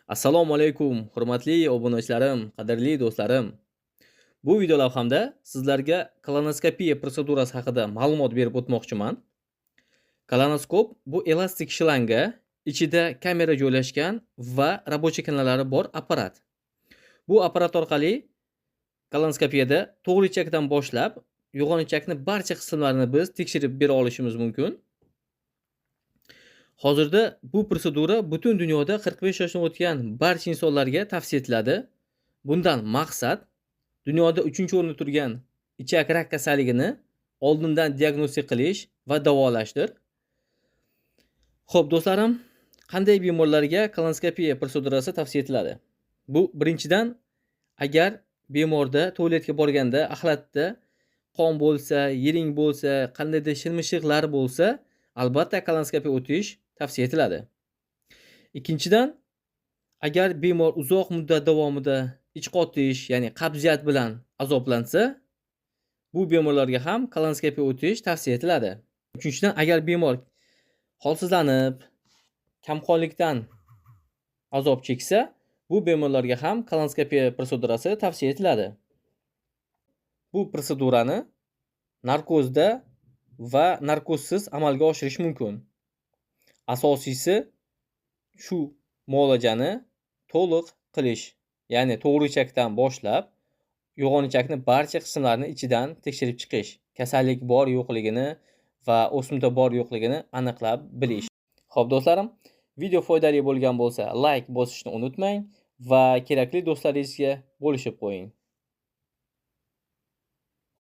Assalomu alaykum, hurmatli obunachilarim, qadrli do'stlarim. Bu video lavhamda sizlarga kolonoskopiya protsedurasi haqida ma'lumot berib o'tmoqchiman. Kolonoskop bu elastik shlanga, ichida kamera joylashgan va рабочий kanallari bor apparat. Bu apparat orqali kolonoskopiyada to'g'ri ichakdan boshlab yo'g'on ichakni barcha qismlarini biz tekshirib bera olishimiz mumkin. Hozirda bu protsedura butun dunyoda 45 yoshdan o'tgan barcha insonlarga tavsiya etiladi. Bundan maqsad dunyoda 3-o'rinda turgan ichak rak kasalligini oldindan diagnostika qilish va davolashdir. Xo'p, do'stlarim, qanday bemorlarga kolonoskopiya protsedurasi tavsiya etiladi? Bu birinchidan, agar bemorda tualetga borganda axlatda qon bo'lsa, yiring bo'lsa, qandaydir shilmishiqlar bo'lsa, albatta kolonoskopiya o'tish tavsiya etiladi. Ikkinchidan, agar bemor uzoq muddat davomida ich qotish, ya'ni qabziyat bilan azoblansa, bu bemorlarga ham kolonoskopiya o'tish tavsiya etiladi. Uchinchidan, agar bemor holsizlanib, kamqonlikdan azob cheksa, bu bemorlarga ham kolonoskopiya protsedurasi tavsiya etiladi. Bu protsedurani narkozda va narkozsiz amalga oshirish mumkin. Asosiysi shu muolajani to'liq qilish, ya'ni to'g'ri ichakdan boshlab yo'g'on ichakni barcha qismlarini ichidan tekshirib chiqish, kasallik bor yo'qligini va o'simta bor yo'qligini aniqlab bilish. Xo'p, do'stlarim, video foydali bo'lgan bo'lsa, layk bosishni unutmang va kerakli do'stlaringizga bo'lishib qo'ying.